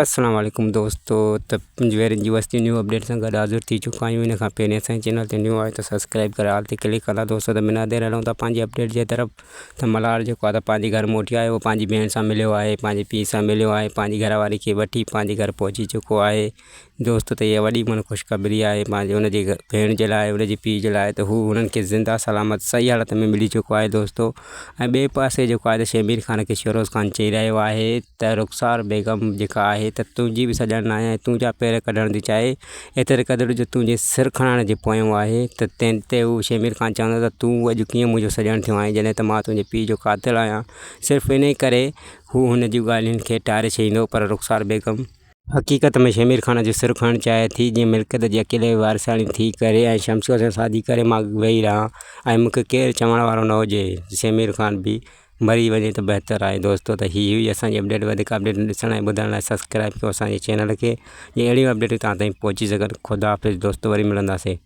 السلام عليڪم دوستو ته پنجويرن جي وستي نيو اپڊيٽ سان گڏ حاضر ٿي چڪا آهيون ان کان پهرين اسان جي چينل تي نيو آهيو ته سبسڪرائب ڪري آل تي ڪلڪ ڪندا دوستو ته بنا دير هلون ٿا پنهنجي اپڊيٽ جي طرف ته ملهار جيڪو آهي ته پنهنجي گهر موٽي آيو پنهنجي ڀيڻ سان مليو آهي پنهنجي پيء سان مليو آهي پنهنجي گهر واري کي وٺي پنهنجي گهر پهچي چڪو آهي دوستو ته اها وڏي من خوشخبري آهي پنهنجي ان جي ڀيڻ جي لاء ان جي پيء جي لاء ته هو انهن کي زنده سلامت صحيح حالت ۾ ملي چڪو آهي دوستو ۽ ٻئي پاسي جيڪو آهي ته شهمير خان کي شهروز خان چئي رهيو آهي ته رخسار بيگم جيڪا آهي ته تنهنجي به سڄڻ ناهي ۽ تنهنجا پير ڪڍڻ ٿي چاهي، ايتري قدر جو تنهنجي سر کڻائڻ جي پويون آهي ته تنهن تي هو شهمير خان چوندو ته تون اڄ ڪيئن منهنجو سڄڻ ٿيو آهين جڏهن ته مان تنهنجي پيء جو قاتل آهيان. صرف انهيء ڪري هو هن جون ڳالهين کي ٽاري ڇڏيندو پر رخسار بيگم. حقيقت ۾ شهمير خان جو سر کڻڻ چاهي ٿي جيئن ملڪيت جي اڪيلي وارثاڻي ٿي ڪري ۽ شمسيء سان شادي ڪري مان ويهي رهان ۽ مون کي ڪير چوڻ وارو نه هجي. شهمير خان به مري وڃي ته بهتر آهي دوستو ته هي هئي اسان جي اپڊيٽ وڌيڪ اپڊيٽ ڏسڻ ۽ ٻڌڻ لاء سبسڪرائب ڪيو اسان جي چينل کي جيئن اهڙيون اپڊيٽون توهان تائين پهچي سگهن خدا حافظ دوستو وري ملنداسين.